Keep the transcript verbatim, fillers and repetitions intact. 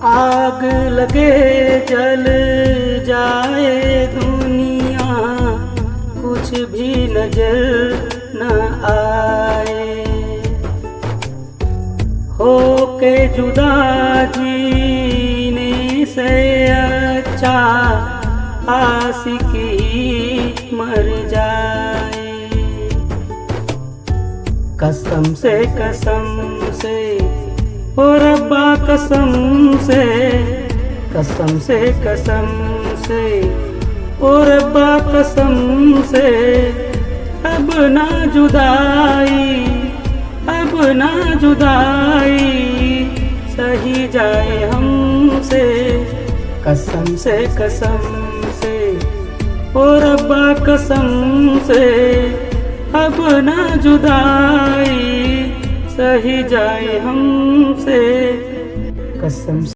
आग लगे जल जाए दुनिया, कुछ भी नजर न आए। होके जुदा जीने से अच्छा आशिक ही मर जाए। कसम से, कसम से, ओ रब्बा, कसम से, कसम से, कसम से, ओ रब्बा, कसम से, अब ना जुदाई, अब ना जुदाई सही जाए हमसे। कसम से, कसम से, ओ रब्बा, कसम से, अब ना जुदाई सही जाए हमसे। कसम से।